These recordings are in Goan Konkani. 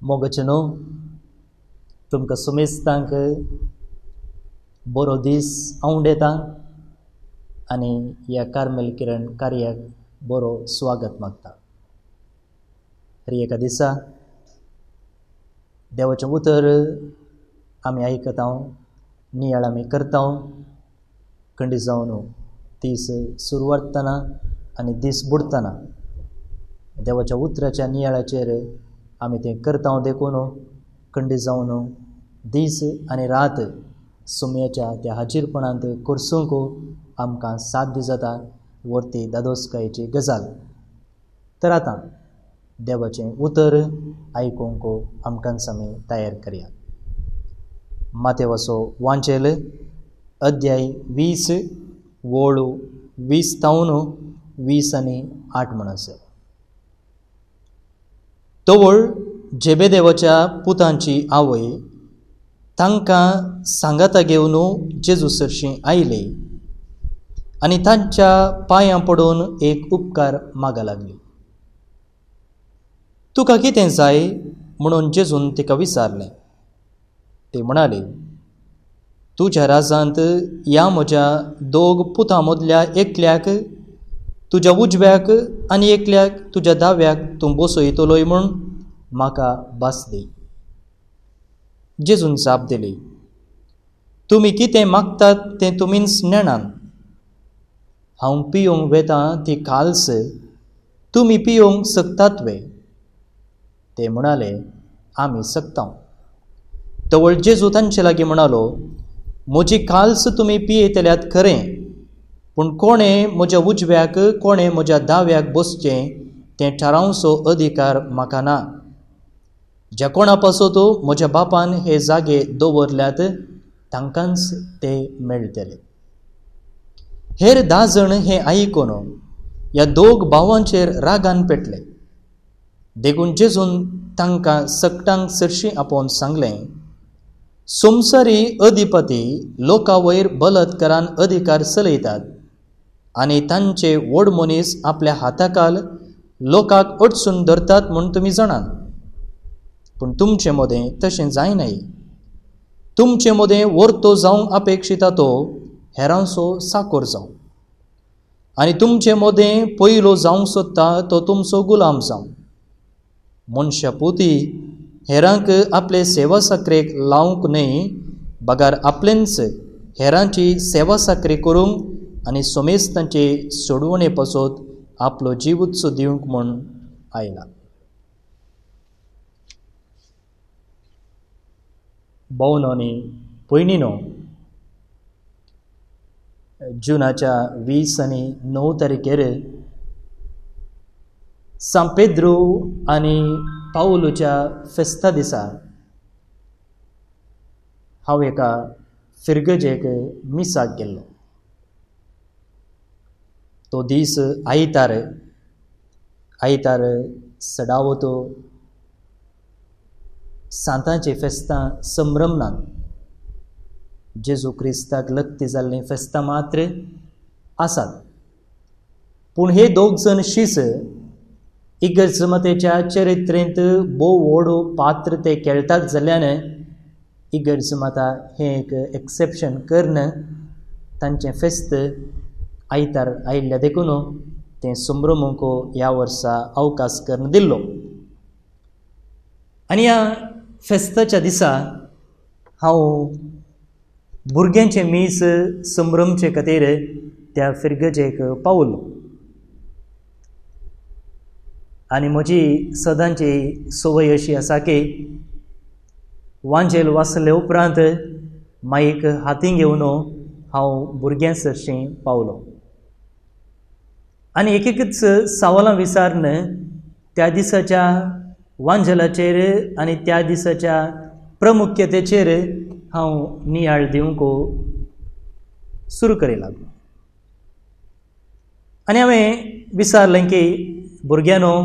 मोगाचे न्हू तुमकां सुमेस्तांक बरो दीस आंवडेता आनी ह्या कार्मेल किरण कार्याक बरो स्वागत मागता. हर एका दिसा देवाचें उतर आमी आयकता, नियाळ आमी करता. खंडी जावन दीस सुरवातना आनी दीस बुडटना देवाच्या उतराच्या नियाळाचेर आमी तें करता. देखून खंडी जावन दीस आनी रात सुमयाच्या त्या हाजीरपणांत करसूंक आमकां साध्य जाता वरती दादोसकायेची गजाल. तर आतां देवाचें उतर आयकूंक आमकां आमी तयार करया. मातेवाचो वांचेल अध्याय 20 वळू 20 तावन 20 आनी 8 म्हणसर. तवळ जेबेदेवाच्या पुतांची आवय तांकां सांगाता घेवन जेजू सरशीं आयले आनी तांच्या पांयां पडून एक उपकार मागा लागली. तुका कितें जाय म्हणून जेजून तिका विचारलें. ते म्हणाले, तुज्या राजांत ह्या म्हज्या दोग पुतां मदल्या एकल्याक तुज्या उजव्याक आनी एकल्याक तुज्या दाव्याक तूं बसयतलोय म्हूण म्हाका भास दी. जेजून जाप दिली, तुमी कितें मागतात तें तुमीच नेणान. हांव पियोंक वेता ती काल्स तुमी पियोंक शकतात वे? ते म्हणाले, आमी शकता. तवळ जेजू तांचे लागीं म्हणालो, म्हजी काल्स तुमी पियेतल्यात खरें, पूण कोणें म्हज्या उजव्याक कोणें म्हज्या दाव्याक बसचें तें थारावचो अधिकार म्हाका ना. ज्या कोणा पासत म्हज्या बापान हे जागे दवरल्यात तांकांच ते मेळटले. हेर 10 जाण हें आयकून ह्या दोग भावांचेर रागान पेटले. देखून जेजून तांकां सगटांक सरशीं आपोवन सांगलें, संवसारी अधिपती लोकां वयर बलात्कारान अधिकार चलयतात आनी तांचे व्हड मनीस आपल्या हाताखाल लोकांक अडचून धरतात म्हूण तुमी जाणात. पूण तुमचे मदें तशें जायनाय. तुमचे मदें वर्तो जावंक अपेक्षिता तो हेरांचो साकोर जावं, आनी तुमचे मदें पयलो जावंक सोदता तो तुमचो गुलाम जावं. मनशा पुती हेरांक आपले सेवा साकरेक लावंक न्हय, बगार आपलेंच हेरांची सेवा साकरी करूंक आनी समेस्तांचे सोडवणे पासत आपलो जिवूच दिवंक म्हूण आयला. भोवनो आनी भयणीनो, जुनाच्या 20 आनी 9 तारखेर सांत पेद्रू आनी पावलूच्या फेस्ता दिसा हांव एका फिर्गजेक मिसाक गेल्लो. तो दीस आयतार, आयतार सडावतो सांतांची फेस्तां संभ्रमनात. जेजू क्रिस्ताक लग्ती जाल्लीं फेस्तां मात्र आसात. पूण हे दोग जण शीस इगर्जमातेच्या चरित्रेंत भोव व्हड पात्र ते खेळटात जाल्ल्यान इगर्जमाता हें एक एक्सेप्शन करून तांचें फेस्त आयतार आयिल्ल्या देखून तें संभ्रमूंक ह्या वर्सा अवकाश करून दिल्लो. आनी ह्या फेस्ताच्या दिसा हांव भुरग्यांचें मीस संभ्रमचे खातीर त्या फिर्गजेक पावलो. आनी म्हजी सदांची संवय अशी आसा की वांजेल वाचले उपरांत माईक हातीं घेवन हांव भुरग्यां सरशीं पावलो आनी एक एकच सवालां विचारून त्या दिसाच्या वांजेलाचेर आनी त्या दिसाच्या प्रमुख्यतेचेर हांव नियाळ दिवंक सुरू करी लागलो. आनी हांवें विचारलें की भुरग्यांनो,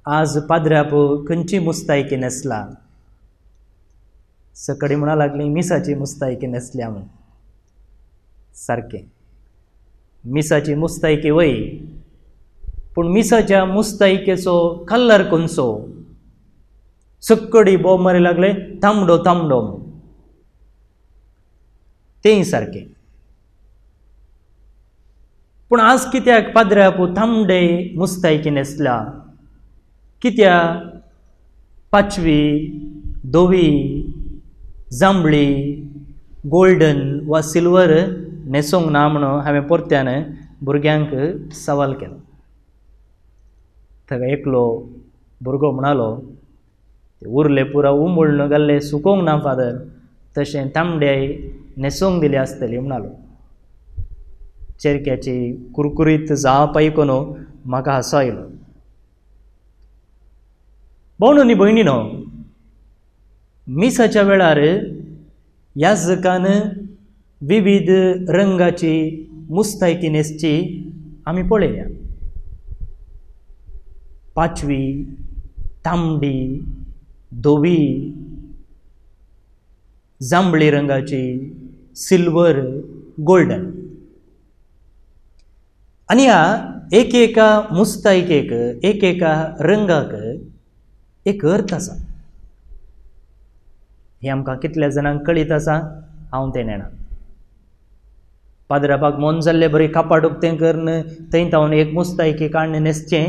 आज पाद्र्याप खंयची मुस्तायकी न्हेसला? सकाळीं म्हणा लागली मिसाची मुस्तायकी न्हेसल्या म्हूण. सारकें, मिसाची मुस्तायकी वय, पूण मिसाच्या मुस्तायकेचो कलर खंयचो? सक्कडी बोब मारी लागले तांबडो तांबडो म्हूण. तेंय सारकें. पूण आज कित्याक पाद्र्याप तांबडे मुस्तायकी न्हेसला? कित्याक पाचवी, धवी, जांबळी, गोल्डन वा सिल्वर न्हेसूंक ना म्हणून हांवें परत्यान भुरग्यांक सवाल केलो. थंय एकलो भुरगो म्हणालो, उरले पुरा उमळून घाल्ले सुकोवंक ना फादर, तशें तांबडे न्हेसूंक दिले आसतली म्हणालो. चेरक्याची कुरकुरीत जाप आयकून म्हाका हांसो आयलो. भोवनो आनी भयणीनो, मिसाच्या वेळार याजकान विविध रंगाची मुस्तायकी न्हेसची आमी पळयल्या. पाचवी, तांबडी, धवी, जांबळी रंगाची, सिल्वर, गोल्डन. आनी ह्या एक एका मुस्तायकेक, एक एका रंगाक एक अर्थ आसा. हें आमकां कितल्या जाणांक कळीत आसा हांव तें नेणा. पाद्रापाक मन जाल्ले बरी कापाट उक्तें करून थंय तावन एक मुस्तायकी काडून न्हेसचें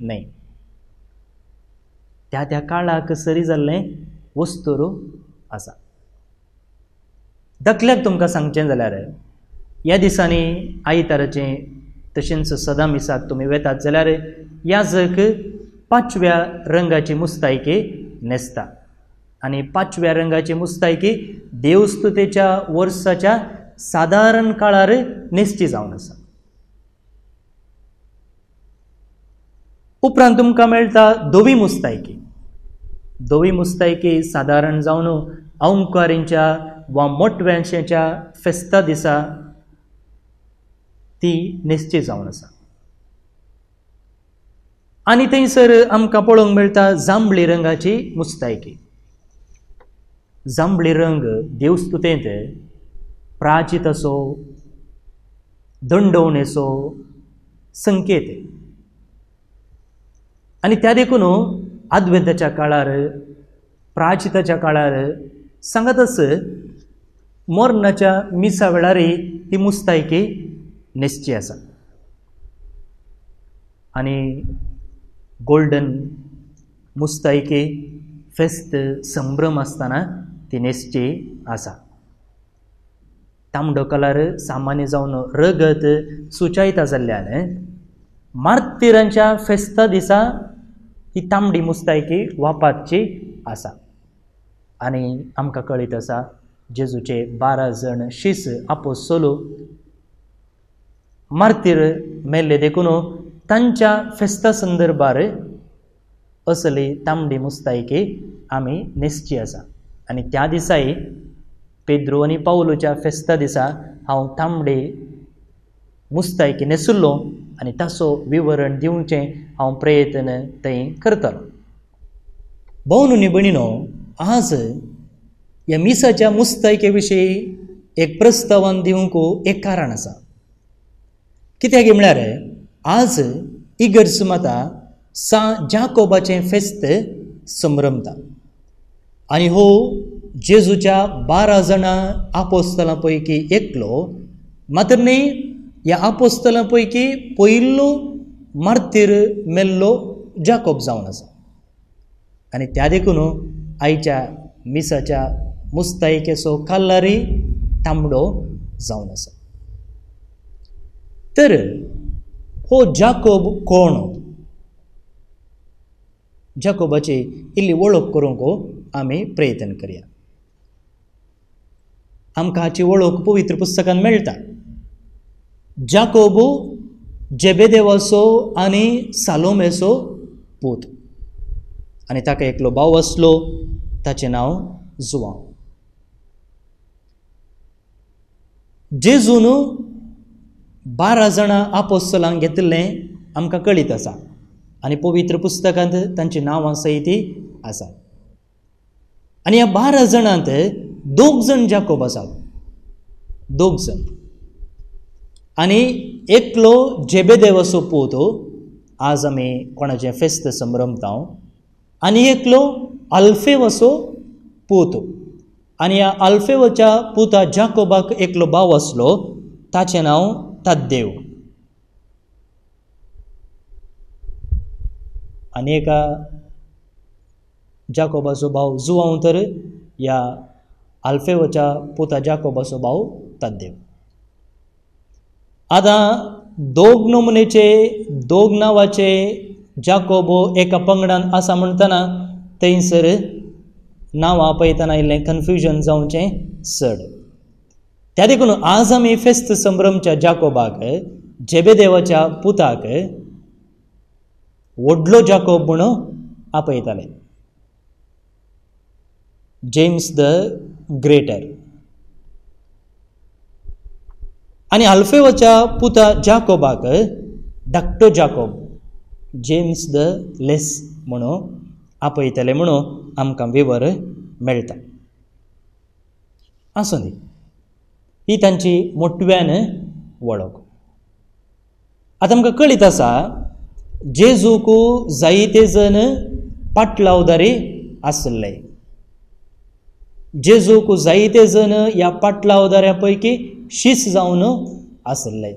न्हय. त्या त्या काळाक सरी जाल्लें वस्तूर आसा. धाकल्याक तुमकां सांगचें जाल्यार ह्या दिसांनी आयताराचें तशेंच सदां मिसाक तुमी वेतात जाल्यार याजक पाचव्या रंगाची मुस्तायकी न्हेसता आनी पाचव्या रंगाची मुस्तायकी देवस्तुतेच्या वर्साच्या सादारण काळार न्हेसची जावन आसा. उपरांत तुमकां मेळटा धवी मुस्तायकी. धवी मुस्तायकी सादारण जावन अंकारींच्या वा मोटव्यांच्या फेस्ता दिसा ती न्हेसची जावन आसा. आनी थंयसर आमकां पळोवंक मेळटा जांबळी रंगाची मुस्तायकी. जांबळी रंग देवस्तुतेंत प्राचिताचो, दंडवणेचो संकेत. आनी त्या देखून आद्वेंताच्या काळार, प्राचिताच्या काळार सांगतच मरणाच्या मिसा वेळार ही मुस्तायकी न्हेसची आसा. आनी गोल्डन मुस्तायकी फेस्त संभ्रम आसतना ती न्हेसची आसा. तांबडो कलर सामान्य जावन रगत सुचायता जाल्ल्यान मार्तिरांच्या फेस्ता दिसा ही तांबडी मुस्तायकी वापरची आसा. आनी आमकां कळीत आसा जेजूचे 12 जण शीस आपोस्तोलो मार्तीर मेल्ले देखून तांच्या फेस्ता संदर्भार असली तांबडी मुस्तायकी आमी न्हेसची आसा. आनी त्या दिसाय पेद्रू आनी पावलूच्या फेस्ता दिसा हांव तांबडी मुस्तायकी न्हेसुल्लो आनी ताचो विवरण दिवचें हांव प्रयत्न थंय करतलो. भोवन आनी भयणीनो, आज ह्या मिसाच्या मुस्तायके विशीं एक प्रस्तावन दिवंक एक कारण आसा. कित्याक म्हळ्यार आज इगर्ज माता सा जाकोबाचें फेस्त संभ्रमता आनी हो जेजूच्या 12 जाणां आपोस्तलां पैकी एकलो, मात्र न्ही ह्या आपोस्तलां पैकी पयलो मार्तीर मेल्लो जाकोब जावन आसा. आनी त्या देखून आयच्या मिसाच्या मुस्तायकेचो कलरय तांबडो जावन आसा. तर हो जाकोब कोण? जाकोबाची इल्ली वळख करूंक आमी प्रयत्न करया. आमकां हाची वळख पवित्र पुस्तकान मेळटा. जाकोब जेबेदेवाचो आनी सालोमेचो पूत आनी ताका एकलो भाव आसलो, ताचें नांव जुवांव. जेजून 12 जाणां आपोस्तलांक घेतिल्लें आमकां कळीत आसा आनी पवित्र पुस्तकांत तांची नांवां सयत आसा. आनी ह्या 12 जाणांत 2 जाण जाकोब आसात, 2 जाण, आनी एकलो जेबेदेवाचो पूत, आज आमी कोणाचें फेस्त संभ्रमता, आनी एकलो आल्फेवाचो पूत. आनी ह्या आल्फेवाच्या पुता जाकोबाक एकलो भाव आसलो, ताचें नांव ताद्देव. आनी एका जाकोबाचो भाव जुवांव, तर ह्या आल्फेवाच्या पुता जाकोबाचो भाव ताद्देव. आतां 2 नमुनेचे 2 नांवाचे जाकोब एका पंगडान आसा म्हणटना थंयसर नांवां पळयतना इल्लें कन्फ्युजन जावचें चड. त्या देखून आज आमी फेस्त संभ्रमच्या जाकोबाक, जेबेदेवाच्या पुताक व्हडलो जाकोब म्हणून आपयताले, जेम्स the greater. आनी आल्फेवाच्या पुता जाकोबाक धाकटो जाकोब, जेम्स the less म्हणून आपयतले म्हणून आमकां विवर मेळटा. आसूं दी, ही तांची मोटव्यान वळख. आतां आमकां कळीत आसा जेजूक जायते जण पाटलावदारी आसले. जेजूक जायते जण ह्या पाटलावदाऱ्या पैकी शीस जावन आसले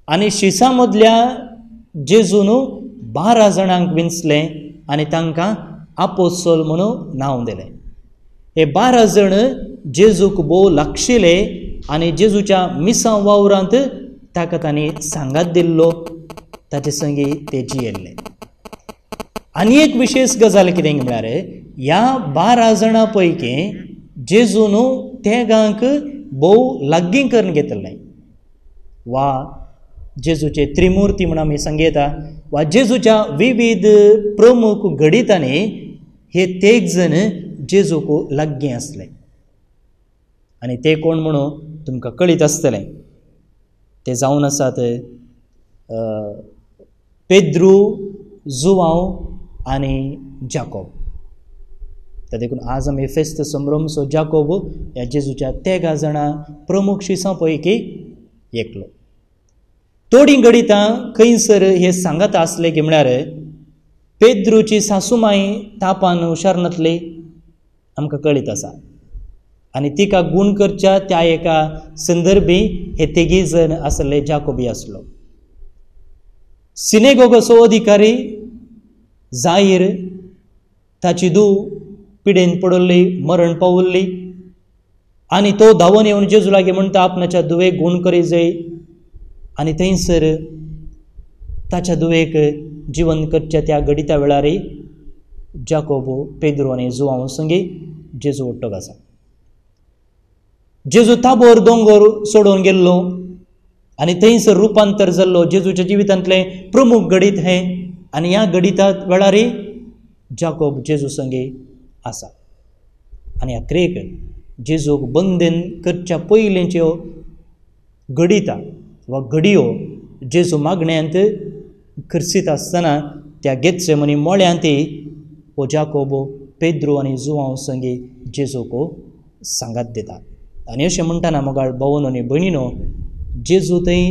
आनी शिसां मदल्या जेजून 12 जाणांक विंचलें आनी तांकां आपोस्तोल म्हणून नांव दिलें. हे 12 जाण जेजूक भोव लागशिले आनी जेजूच्या मिसां वावरांत ताका तांणी सांगात दिल्लो, ताचे संगी ते जियेल्ले. आनी एक विशेश गजाल कितें म्हळ्यार ह्या 12 जाणां पैकी जेजून तेगांक भोव लागीं करून घेतिल्लें वा जेजूचे त्रिमुर्ती म्हूण आमी सांगयता वा जेजूच्या विविध प्रमुख घडितांनी हे तेग जण जेजूक लागीं आसले. आनी ते कोण म्हणून तुमकां कळीत आसतलें. ते जावन आसात पेद्रू, जुवांव आनी जाकोब. तर देखून आज आमी फेस्त संभ्रमसो जाकोब ह्या जेजूच्या तेगा जाणां प्रमुख शिसां पैकी एकलो. थोडीं घडितां खंयसर हे सांगात आसले की म्हळ्यार पेद्रूची सासूमाय तापान हुशार नासली आमकां कळीत आसा आनी तिका गूण करच्या त्या एका संदर्भी हे तेगी जण आसले जाकोबी आसलो. सिनेगोगाचो अधिकारी जाहीर ताची धूव पिडेन पडिल्ली, मरण पावल्ली आनी तो धांवन येवन जेजू लागीं म्हणटा आपणाच्या धुवेक गूण करी जाय आनी थंयसर ताच्या धुवेक जिवन करच्या त्या घडिता वेळारय जाकोब, पेद्रू आनी जुवांव संगी जेजू उट्टक आसा. जेजू ताबोर दोंगोर सोडून गेल्लो आनी थंयसर रुपांतर जाल्लो. जेजूच्या जिवितांतलें प्रमुख घडीत हें आनी ह्या घडिता वेळारय जाकोब जेजू संगी आसा. आनी अक्रेक जेजूक बंदन करच्या पयलींच्यो घडिता वा घडयो जेजू मागण्यांत खर्सीत आसतना त्या गेत्सेमनी मोळ्यांत हो जाकोब, पेद्रू आनी जुवांव संगी जेजूक सांगात दिता. आनी अशें म्हणटना मोगाळ भावनो आनी भयणीनो, जेजू थंय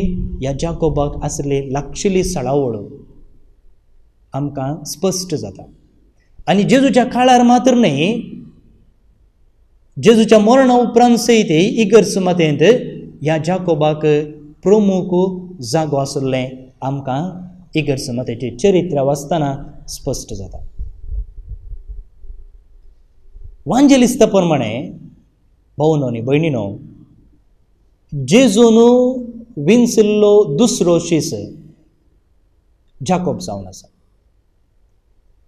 ह्या जाकोबाक आसली लागशिल्ली सळावळ आमकां स्पश्ट जाता. आनी जेजूच्या काळार मात्र न्हय, जेजूच्या मरणा उपरांत सयत इगर्ज मातेंत ह्या जाकोबाक प्रमुख जागो आशिल्लें आमकां इगर्ज मातेचें चरित्र वाचतना स्पश्ट जाता. वांजेलिस्ता प्रमाणे भावनो आनी भयणीनो, जेजून विंचिल्लो दुसरो शीस जाकोब जावन आसा.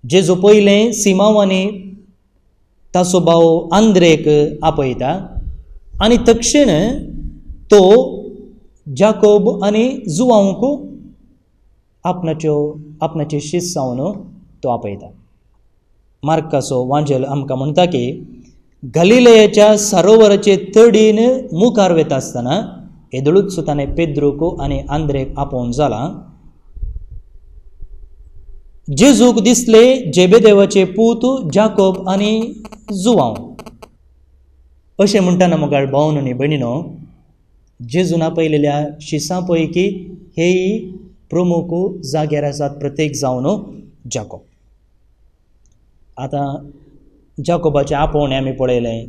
जेजू पयलें सिमांव आनी ताचो भाव आंद्रेक आपयता आनी तक्षण तो जाकोब आनी जुवांक आपणाचे शीस जावन तो आपयता. मार्काचो वांजेल आमकां म्हणटा की गलिलेयाच्या सरोवराचे तडीन मुखार वता आसतना येदोळूच ताणें पेद्रूक आनी आंद्रेक आपोवन जाला. जेजूक दिसले जेबेदेवाचे पूत जाकोब आनी जुवांव. अशें म्हणटना मोगाळ भावन आनी भयणीनो, जेजून आपयलेल्या शिसां पैकी हेय प्रमुख जाग्यार आसात प्रत्येक जावन जाकोब. आतां जाकोबाचें आपोवणें आमी पळयलें,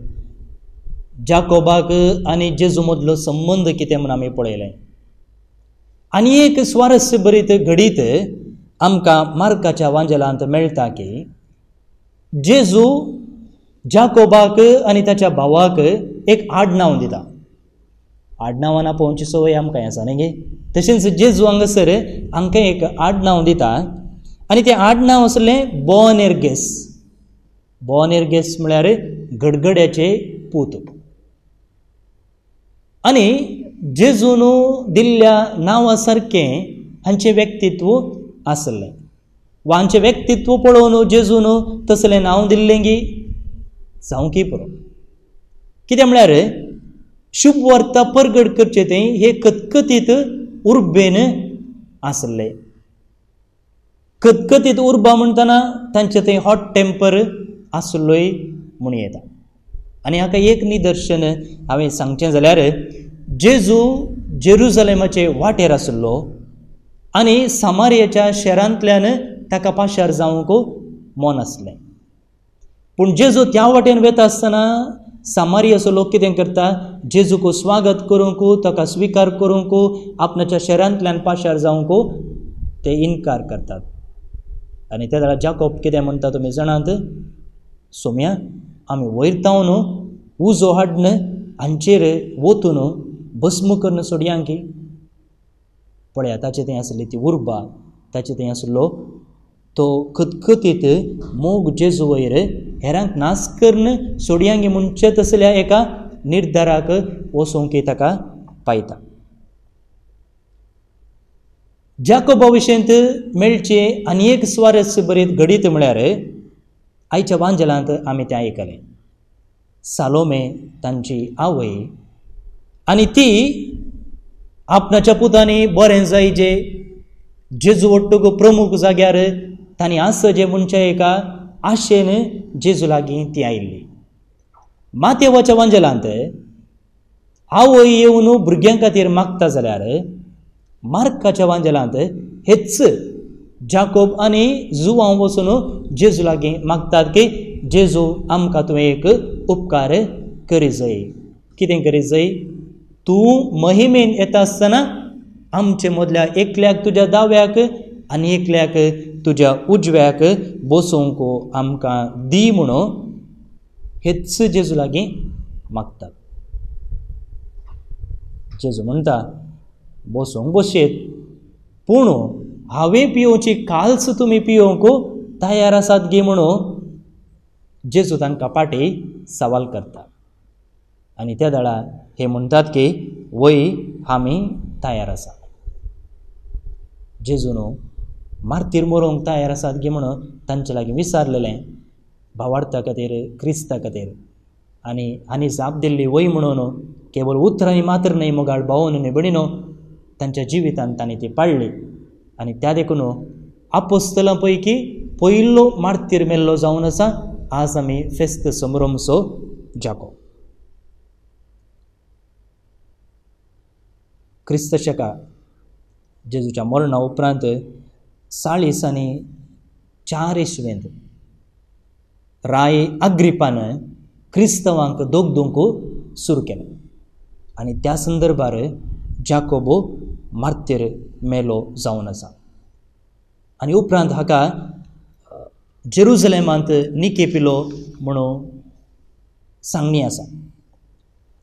जाकोबाक आनी जेजू मदलो संबंद कितें म्हूण आमी पळयलें. आनी एक स्वारस्य बरीत घडीत आमकां मार्काच्या वांजेलांत मेळटा की जेजू जाकोबाक आनी ताच्या भावाक एक आडनांव दिता. आडनांवान आपोवची संवय आमकां आसा न्ही गे. तशेंच जेजू हांगासर हांकां एक आडनांव दिता आनी तें आडनांव आसलें बोनेर्गेस. बोनेर्गेस म्हळ्यार गडगड्याचे पूत. आनी जेजून दिल्ल्या नांवा सारकें हांचें व्यक्तित्व आसलें वा हांचें व्यक्तित्व पळोवन जेजून तसलें नांव दिल्लें गी जावंकी पुरो. कितें म्हळ्यार शुभ वार्ता परगट करचें तें हे कतकतीत उर्बेन आसले. कतकतीत उर्बा म्हणटना तांचे थंय हॉट टेम्पर आसलोय म्हूण येता. आनी हाका एक निदर्शन हांवें सांगचें जाल्यार जेजू जेरुजलेमाचे वाटेर आसलो आनी सामारियाच्या शहरांतल्यान ताका पाशार जावंक मन आसलें. पूण जेजू त्या वाटेन वता आसतना सामारियाचो लोक कितें करता, जेजूक स्वागत करूंक, ताका स्विकार करूंक, आपणाच्या शहरांतल्यान पाशार जावंक ते इनकार करतात. आनी त्या वेळार जाकोब कितें म्हणटा तुमी जाणात, सोम्या आमी वयर तावन उजो हाडून हांचेर वतून भस्म करून सोडया की. पळया ताचे थंय आसली ती उर्बा, ताचे थंय आसलो तो खतखतीत मोग जेजू वयर हेरांक नाश करून सोडयांगी म्हणचे तसल्या एका निर्धाराक वचोंक ताका पायता. जाकोबा विशयंत मेळचे आनी एक स्वारस्य बरीत घडीत म्हळ्यार आयच्या वांजेलांत आमी तें आयकलें. सालोमे तांची आवय आनी ती आपणाच्या पुतांनी बरें जायजे, जेजू वट्टूक प्रमुख जाग्यार तांणी आसजे म्हणच्या एका आशेन जेजू लागीं ती आयिल्ली. मातेवाच्या वांजेलांत आवय येवन भुरग्यां खातीर मागता जाल्यार मार्काच्या वांजेलांत हेच जाकोब आनी जुवांव वचून जेजू लागीं मागतात की जेजू आमकां तुवें एक उपकार करी जाय. कितें करी जाय? तूं महिमेन येता आसतना आमचे मदल्या एकल्याक तुज्या दाव्याक आनी एकल्याक तुज्या उजव्याक बसोवंक आमकां दी म्हणून हेच जेजू लागीं मागतात. जेजू म्हणटा बसोवंक बसयेत, पूण हांवें पियोवची काल्स तुमी पियोवंक तयार आसात गे म्हणून जेजू तांकां पाटी सवाल करता. आनी त्या वेळार हे म्हणटात की वय आमी तयार आसा. जेजून मार्तीर मरोंक तयार आसात गे म्हणून तांचे लागीं विचारलेलें भावार्था खातीर, क्रिस्ता खातीर. आनी आनी जाप दिल्ली वय म्हणून केवळ उतरांनी मात्र न्हय मोगाळ भावन आनी भयणीनो तांच्या जिवितांत तांणी ती पाळ्ळी. आनी त्या देखून आपोस्तलां पैकी पयलो मार्तीर मेल्लो जावन आसा आज आमी फेस्त समरमसो जाकोब. क्रिस्त शका जेजूच्या मरणा उपरांत 40 आनी 4 इसवेंत राय अग्रिपान क्रिस्तवांक दोगदूंक सुरू केलें आनी त्या संदर्भार जाकोबो मार्तीर मेलो जावन आसा. आनी उपरांत हाका जेरुजलेमांत निकेपिलो म्हणून सांगणी आसा.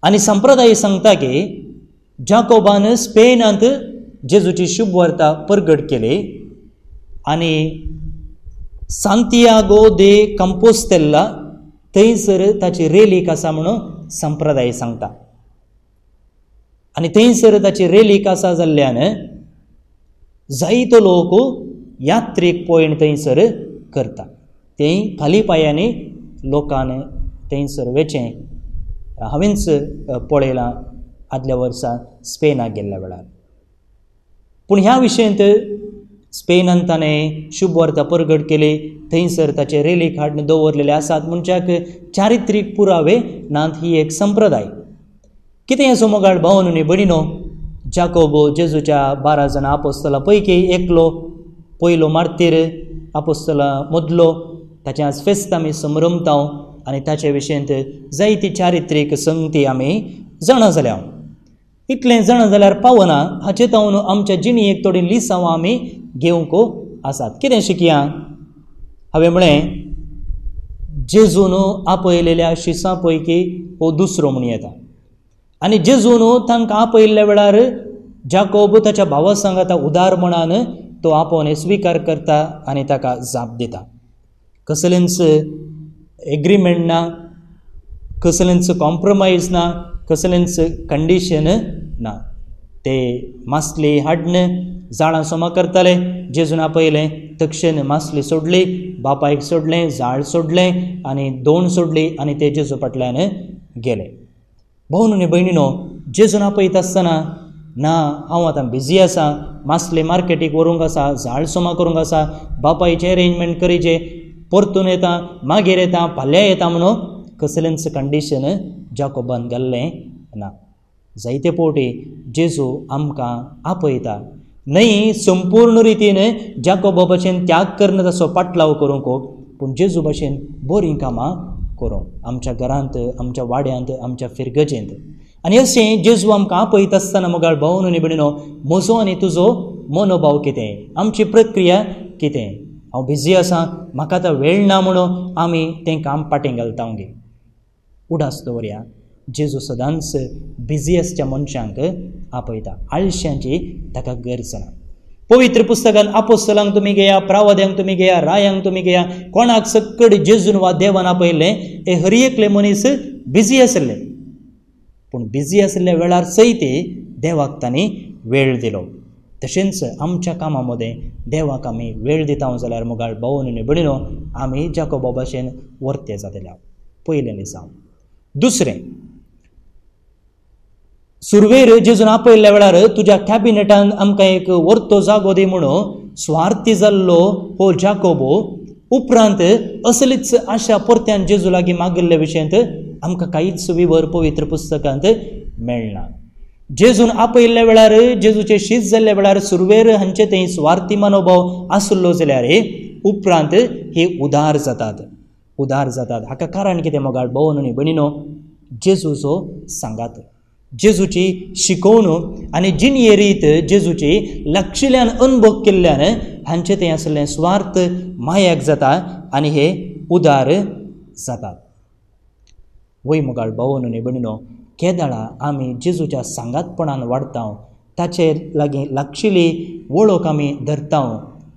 आनी संप्रदाय सांगता की जाकोबान स्पेनांत जेजूची शुभवार्ता परगट केली आनी सांतियागो दे कंपोस्तेल्ला थंयसर ताची रेलीक आसा म्हणून संप्रदाय सांगता. आनी थंयसर ताची रेलीक आसा जाल्ल्यान जायतो लोक यात्रीक पॉयंट थंयसर करता. तें खाली पांयांनी लोकान थंयसर वेचें हांवेंच पळयलां आदल्या वर्सा स्पेनाक गेल्ल्या वेळार. पूण ह्या विशयांत स्पेनान ताणें शुभवार्ता परगट केली, थंयसर ताचे रेलीक हाडून दवरलेले आसात म्हणच्याक चारित्रीक पुरावे नात. ही एक संप्रदाय. कितें असो मोगाळ भावन आनी भयणीनो, जाकोब जेजूच्या 12 जाणां आपोस्तलां पैकी एकलो, पयलो मार्तीर आपोस्तलां मदलो, ताचें आज फेस्त आमी समरमता आनी ताचे विशयंत जायती चारित्रीक संगती आमी जाणा जाल्या. इतलें जाणा जाल्यार पावना, हाचे तावन आमच्या जिणेक थोडी लिसांवां आमी घेवंक आसात. कितें शिकया? हांवें म्हळें जेजून आपयलेल्या शिसां पैकी हो दुसरो म्हूण येता. आनी जेजून तांकां आपयल्ल्या वेळार जाकोब ताच्या भावा सांगाता उदार मनान तो आपोवणें स्विकार करता आनी ताका जाप दिता. कसलेंच एग्रीमेंट ना, कसलेंच कॉम्प्रोमायज ना, कसलेंच कंडिशन ना. ते मासली हाडन जाळां सोमा करताले. जेजून आपयलें तक्षण मासली सोडली, बापायक सोडलें, जाळ सोडलें आनी दोण सोडली आनी ते जेजू फाटल्यान गेले. भावन आनी भयणीनो, जेजून आपयता आसतना ना हांव आतां बिजी आसा, मासले मार्केटीक व्हरूंक आसा, जाळ सोमा करूंक आसा, बापायचें अरेंजमेंट करीचें, परतून येता, मागीर येता, फाल्यां येता म्हणून कसलेंच कंडिशन जाकोबान घाल्लें ना. जायते फावटी जेजू आमकां आपयता न्हय संपूर्ण रितीन जाकोबा भशेन त्याग करून तसो पाटलाव करूंक, पूण जेजू भशेन बरीं कामां करूंक आमच्या घरांत, आमच्या वाड्यांत, आमच्या फिरगजेंत. आनी अशें जेजू आमकां आपयता आसतना मोगाळ भावन आनी भयणीनो, म्हजो आनी तुजो मनोभाव कितें, आमची प्रक्रिया कितें? हांव बिजी आसा, म्हाका आतां वेळ ना म्हणून आमी तें काम फाटीं घालता गे. उडास दवरया, जेजू सदांच बिजी आसच्या मनशांक आपयता, आळश्यांची ताका गरज ना. पवित्र पुस्तकान आपोस्तलांक तुमी घेया, प्रावाद्यांक तुमी घेया, रायांक तुमी घेया, कोणाक सक्कड जेजून वा देवान आपयल्लें हे हर एकले मनीस बिजी आशिल्ले. पूण बिजी आशिल्ल्या वेळार सयत देवाक तांणी वेळ दिलो. तशेंच आमच्या कामां मदें देवाक आमी वेळ दिता जाल्यार मोगाळ भाव आनी भयणीनो आमी जाकोबा भाशेन वर्ते जातले. पयलें लिसांव. दुसरें, सुरवेर जेजून आपयल्ल्या वेळार तुज्या कॅबिनेटान आमकां एक वर्तो जागो दी म्हणून स्वार्थी जाल्लो हो जाकोबो उपरांत असलीच आशा परत्यान जेजू लागीं मागिल्ल्या विशयांत आमकां कांयच विवर पवित्र पुस्तकांत मेळना. जेजून आपयल्ल्या वेळार जेजूचे शीत जाल्ल्या वेळार सुरवेर हांचे थंय स्वार्थी मनोभाव आसलो जाल्यार उपरांत हे उदार जातात, उदार जातात. हाका कारण कितें मोगाळ भाव आनी भयणीनो? जेजूचो सांगात, जेजूची शिकोवण आनी जिणये रीत जेजूची लागशिल्ल्यान अनुभव केल्ल्यान हांचे थंय आसलें स्वार्थ मायाक जाता आनी हे उदार जातात. वय मोगाळ भाव आनी भयणीनो, केदळा आमी जेजूच्या सांगातपणान वाडटा, ताचे लागीं लागशिल्ली वळख आमी धरता,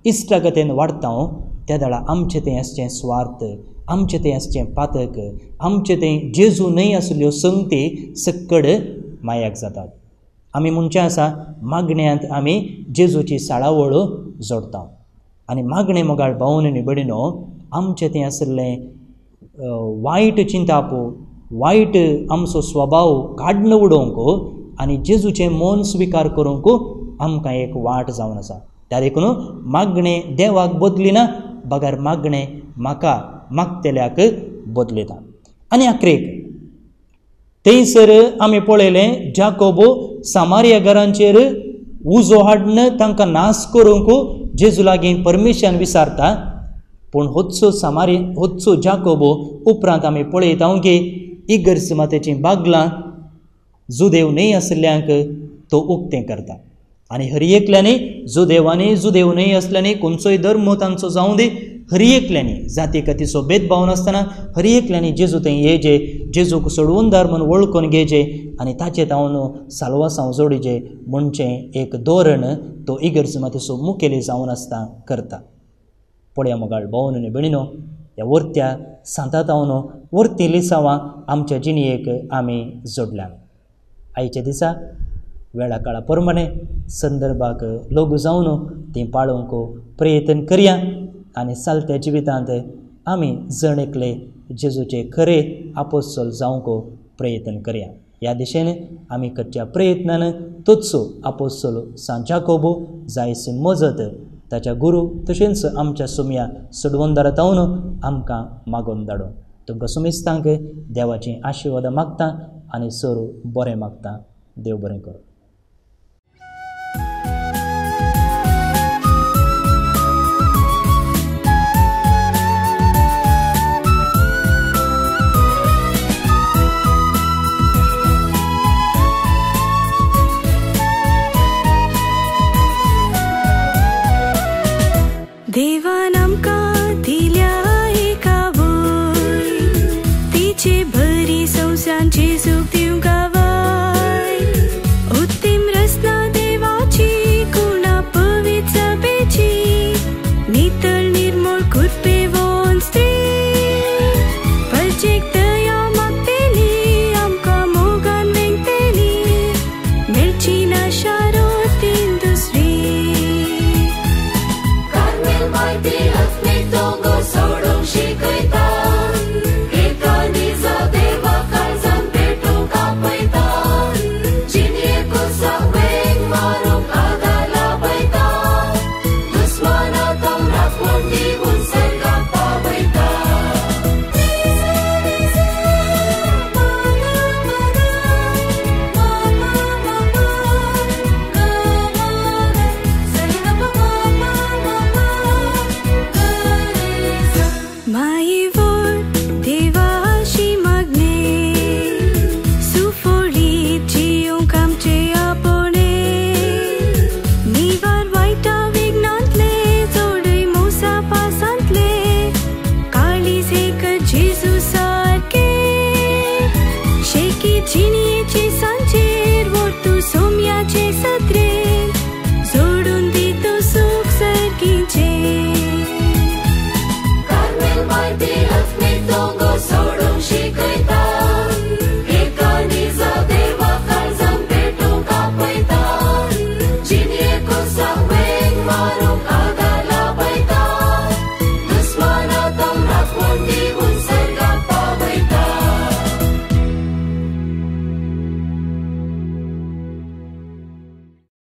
इश्टागतेन वाडटा, त्या वेळा आमचे थंय आसचें स्वार्थ, आमचे थंय आसचें पातक, आमचे थंय जेजू न्हय आसल्यो संगती सक्कड मायाक जातात. आमी म्हणचें आसा मागण्यांत आमी जेजूची साळावळ जोडटा आनी मागणें मोगाळ भाव आनी भयणीनो आमचें थंय आशिल्लें वायट चिंताप, वायट आमचो स्वभाव काडून उडोवंक आनी जेजूचें मन स्विकार करूंक आमकां एक वाट जावन आसा. त्या देखून मागणें देवाक बदलिना, बगर मागणें म्हाका मागतल्याक बदलिता. आनी आखरेक थंयसर आमी पळयलें जाकोबो सामारिया घरांचेर उजो हाडून तांकां नाश करूंक जेजू लागीं परमिशन विचारता. पूण होच्चो सामारी होच्चो जाकोबो उपरांत आमी पळयता की इगर्ज मातेचीं बागलां जुदेव न्हय आशिल्ल्यांक तो उक्तें करता आनी हर एकल्यांनी जुदेवांनी जुदेव न्हय आसल्यांनी खंयचोय धर्म तांचो जावं दी, हर एकल्यांनी जाती कातीचो भेदभाव नासतना हर एकल्यांनी जेजू थंय येजे, जेजूक सोडवणदार म्हूण वळखून घेवचें आनी ताचे तावन साल्वासांव जोडीचें म्हणचें एक धोरण तो इगर्ज मातेचो मुखेली जावन आसता करता. पळया मोगाळ भाव आनी भयणीनो, ह्या वर्त्या सांतातावन वर्ती लिसांवां आमच्या जिणेक आमी जोडल्यात. आयच्या दिसा वेळा काळा प्रमाणे संदर्भाक लागू जावन तीं पाळोवंक प्रयत्न करया आनी चलत्या जिवितांत आमी जण एकले जेजूचे खरे आपोस्तल जावंक प्रयत्न करया. ह्या दिशेन आमी करच्या प्रयत्नान तोच आपोस्तल सांत जाकोबो जायसी मजत ताच्या गुरू तशेंच आमच्या सुमया सोडवणदारा तावन आमकां मागोवन धाडूं. तुमकां सुमेस्तांक देवाची आशिर्वाद मागता आनी सरू बरें मागता. देव बरें करूं. देवान आमकां दिल्या एका वय, तिचे बरी संवसांची सूख दिवंक गावाय. उत्तीम रचना देवाची, गुणा पवित्र सभेची, नितळ निर्मळ कृपेवन स्त्री, परजेक दया मागतली, आमकां मोगान वेंगतली, मेळची ना शारोतीन दुसरी. सोडूंक शिकयता एका निजा देवा काळजान पेटूंक आपयता, जिणेक वेंग मारूंक आदार लाभयता, दुस्माना तावन राखण दिवन सर्गाक पावयता. जिणेचे सांचेर व्हरतू सोम्याचे सत्रे,